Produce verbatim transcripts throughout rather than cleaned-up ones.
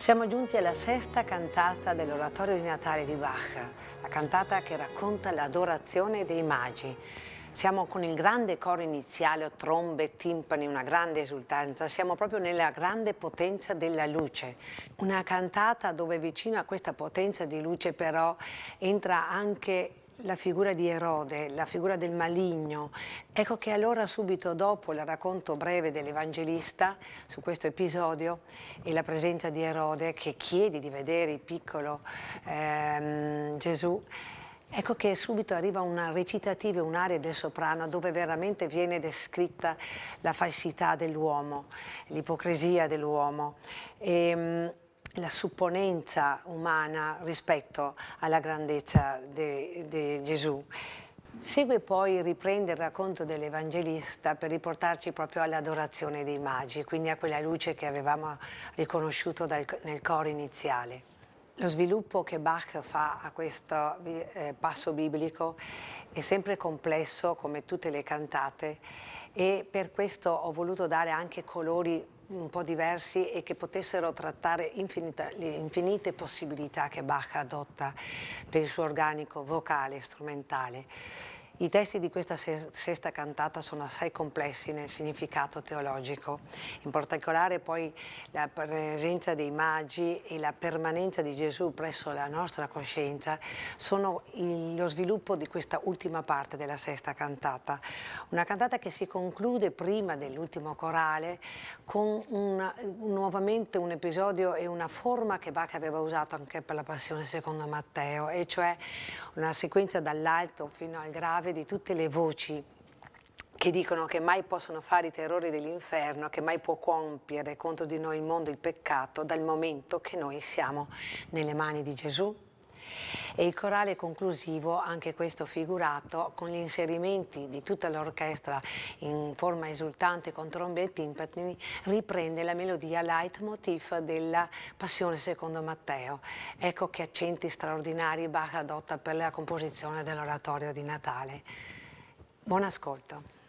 Siamo giunti alla sesta cantata dell'oratorio di Natale di Bach, la cantata che racconta l'adorazione dei magi. Siamo con il grande coro iniziale, trombe, timpani, una grande esultanza. Siamo proprio nella grande potenza della luce. Una cantata dove vicino a questa potenza di luce però entra anche la figura di Erode, la figura del maligno. Ecco che allora subito dopo il racconto breve dell'Evangelista su questo episodio e la presenza di Erode che chiede di vedere il piccolo, ehm, Gesù, ecco che subito arriva una recitativa, un'aria del soprano dove veramente viene descritta la falsità dell'uomo, l'ipocrisia dell'uomo. Ehm, la supponenza umana rispetto alla grandezza de, de Gesù. Segue poi, riprende il racconto dell'Evangelista per riportarci proprio all'adorazione dei magi, quindi a quella luce che avevamo riconosciuto dal, nel coro iniziale. Lo sviluppo che Bach fa a questo, eh, passo biblico è sempre complesso, come tutte le cantate, e per questo ho voluto dare anche colori un po' diversi e che potessero trattare infinita-, le infinite possibilità che Bach adotta per il suo organico vocale e strumentale. I testi di questa se-, sesta cantata sono assai complessi nel significato teologico. In particolare poi la presenza dei magi e la permanenza di Gesù presso la nostra coscienza sono il, lo sviluppo di questa ultima parte della sesta cantata. Una cantata che si conclude prima dell'ultimo corale con un, nuovamente un episodio e una forma che Bach aveva usato anche per la Passione secondo Matteo, e cioè una sequenza dall'alto fino al grave di tutte le voci che dicono che mai possono fare i terrori dell'inferno, che mai può compiere contro di noi il mondo il peccato, dal momento che noi siamo nelle mani di Gesù. E il corale conclusivo, anche questo figurato, con gli inserimenti di tutta l'orchestra in forma esultante con trombe e timpani, riprende la melodia leitmotiv della Passione secondo Matteo. Ecco che accenti straordinari Bach adotta per la composizione dell'oratorio di Natale. Buon ascolto.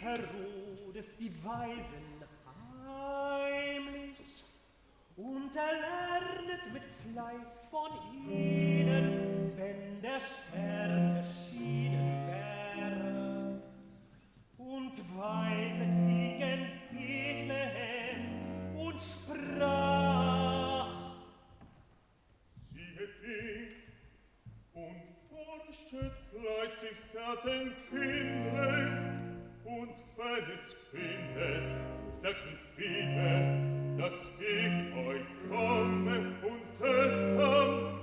Herodes die Weisen heimlich und er lernet mit Fleiß von ihnen, wenn der Stern erschienen wäre. Und weiset sie gen Bethlehem und sprach: Siehet ihn und forschet fleißigst nach dem Kindlein, und wenn es findet, sagt mit Fieber, dass ich euch komme und es anbete.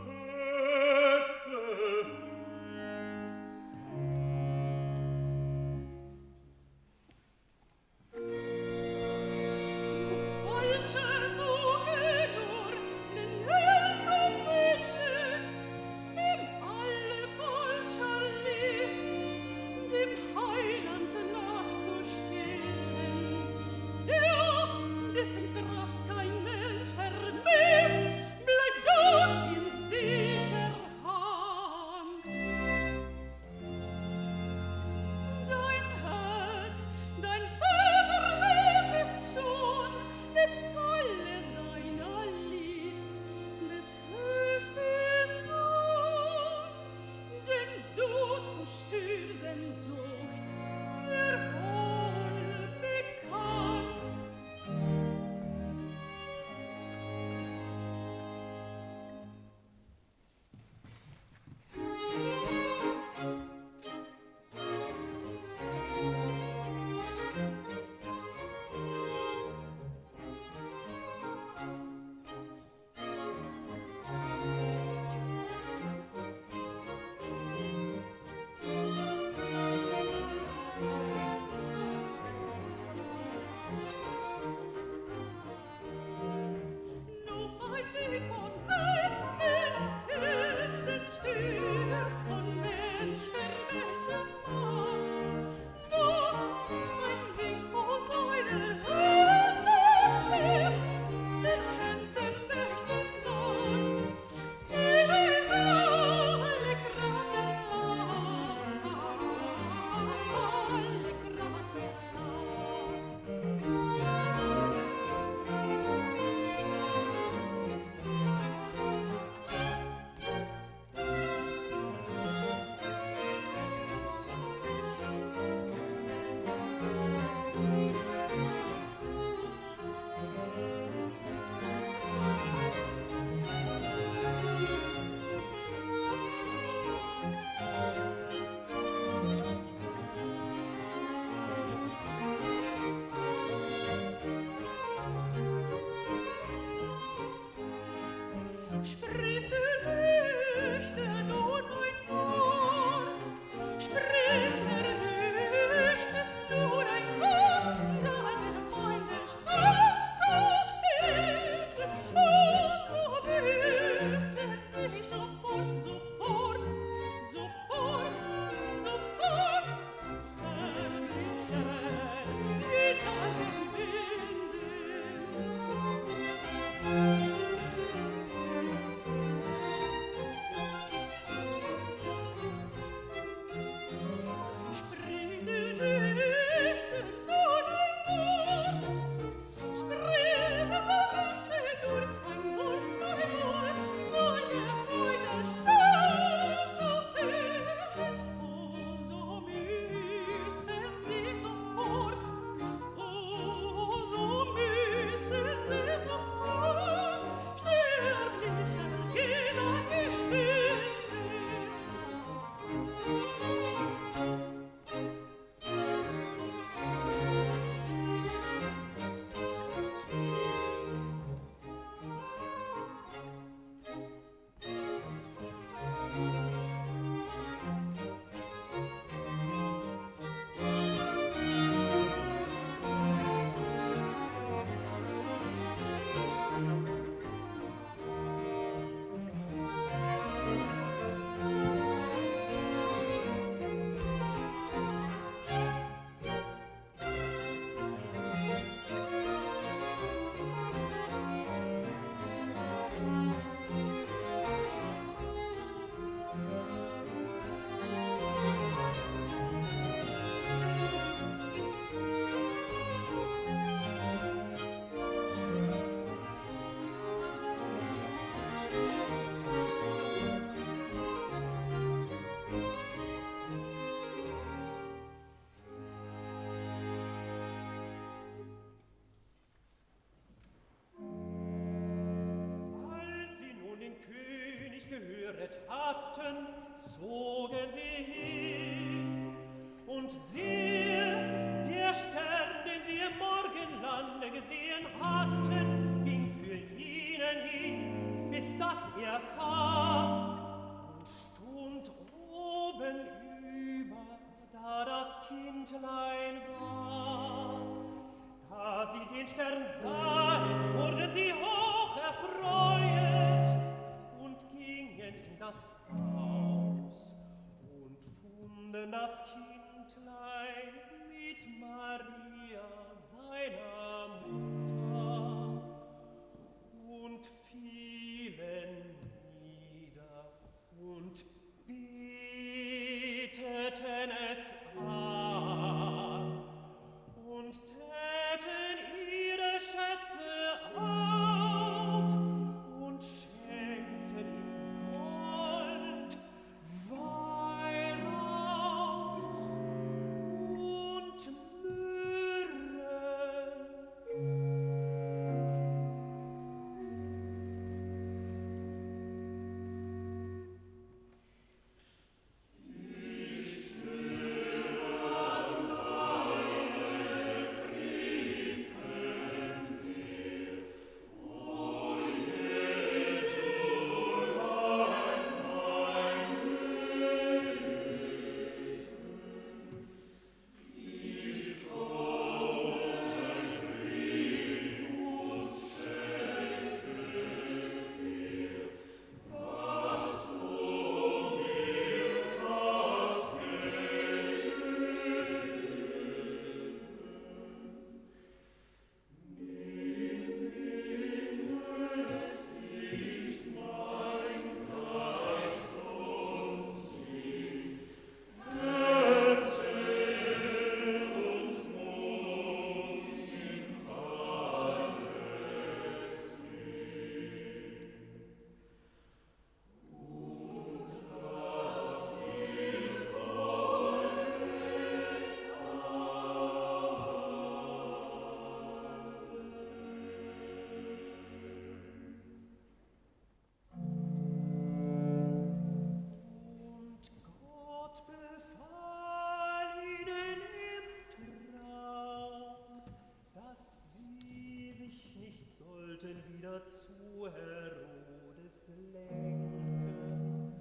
gehöret hatten, zogen sie hin. Und siehe, der Stern, den sie im Morgenlande gesehen hatten, ging für ihnen hin, bis dass er kam und stund oben über, da das Kindlein war. Da sie den Stern sahen, wurden sie hoch erfreut und gingen in das Haus und funden das Kindlein mit Maria, seiner Mutter, und fielen nieder und beteten es an und täten ihre Schätze auf und schenkten ihm Gold, Weihrauch und Myrrhe. Und Gott befahl ihnen im Traum, dass sie sich nicht sollten wieder zu Herodes lenken,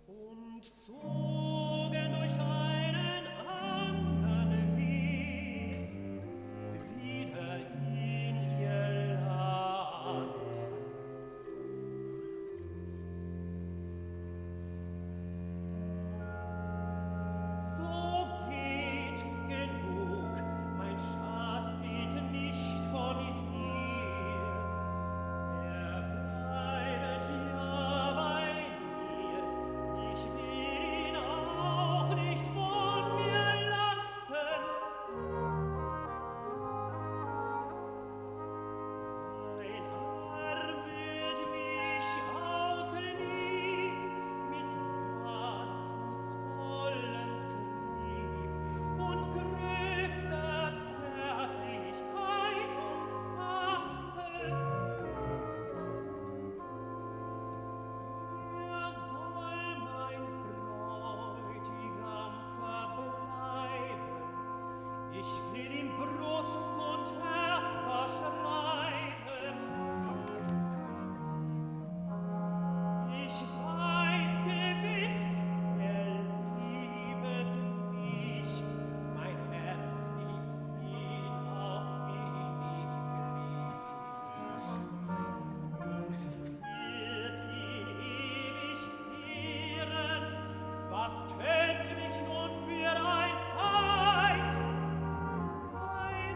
und zogen durch einen anderen Weg wieder in ihr Land. So geht genug, mein Schatz geht nicht von hier. Er bleibt ja bei mir, ich will ihn auch nicht von mir lassen. Sein Arm wird mich aus Lieb mit sanftmutsvollem Trieb und größter Zärtlichkeit umfassen. Er soll mein Bräutigam verbleiben. Ich will ihm Brust und Herz verschreiben. Ich weiß gewiss, er liebet mich. Mein Herz liebt ihn auch ewig. Und wird ihn ewig ehren. Was könnte mich nun für ein Feind bei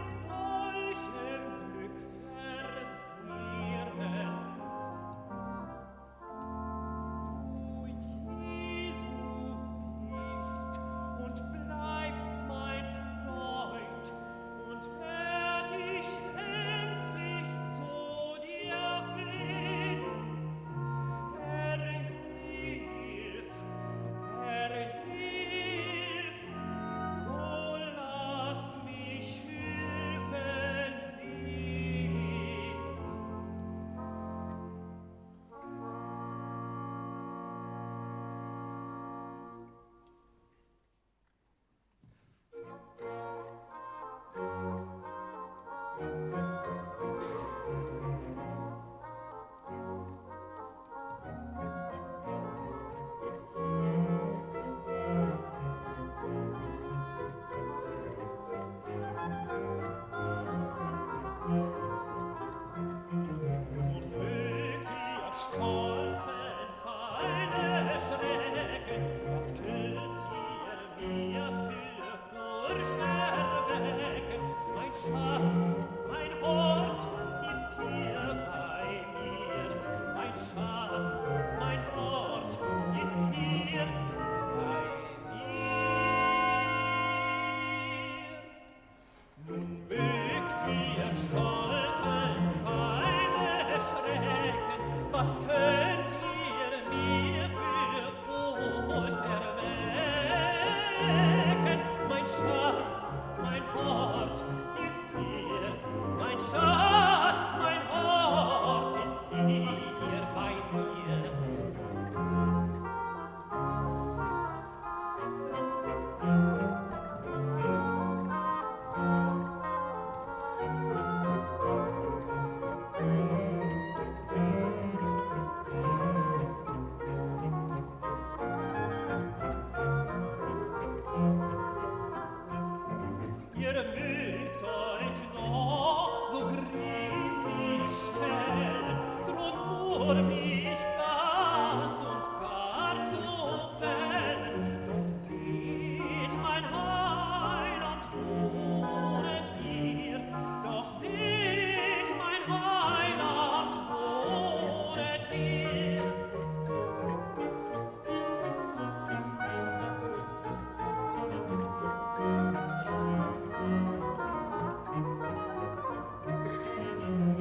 Stolzen, feine Schrecken, was könnt ihr mir für Furcht erwecken? Mein Schatz, mein Hort ist hier bei mir. Mein Schatz, mein Hort ist hier bei mir. Nun mögt ihr stolzen, feine Schrecken, was könnt ihr mir für Furcht erwecken? Mein Schatz, mein Hort ist hier, mein Schatz, mein Hort ist hier bei mir. Ihr mögt euch noch so grimmig stellen, drum murm ich ganz und gar zu fellen. Doch seht, mein Heiland wohnet hier, doch seht, mein Heiland wohnet hier.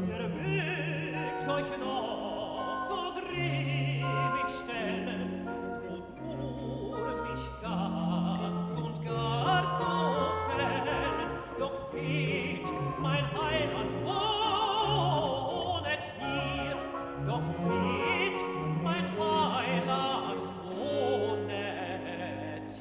Ihr mögt euch noch so grimmig stellen, drum murm ich ganz und gar zu fellen. Doch seht, mein Heiland wohnet hier, doch seht, mein Heiland wohnet hier.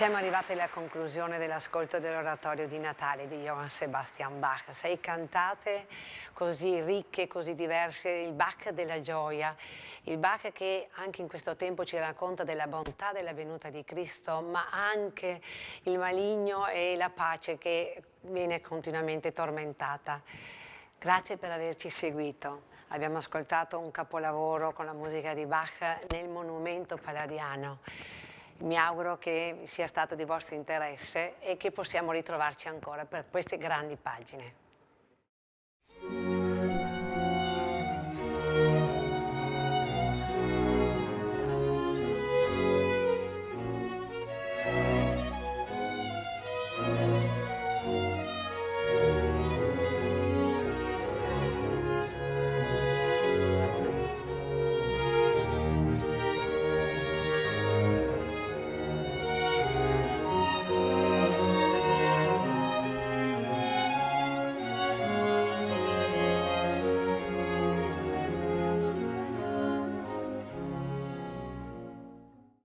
Siamo arrivati alla conclusione dell'ascolto dell'oratorio di Natale di Johann Sebastian Bach. Sei cantate così ricche, così diverse, il Bach della gioia, il Bach che anche in questo tempo ci racconta della bontà della venuta di Cristo, ma anche il maligno e la pace che viene continuamente tormentata. Grazie per averci seguito. Abbiamo ascoltato un capolavoro con la musica di Bach nel monumento palladiano. Mi auguro che sia stato di vostro interesse e che possiamo ritrovarci ancora per queste grandi pagine.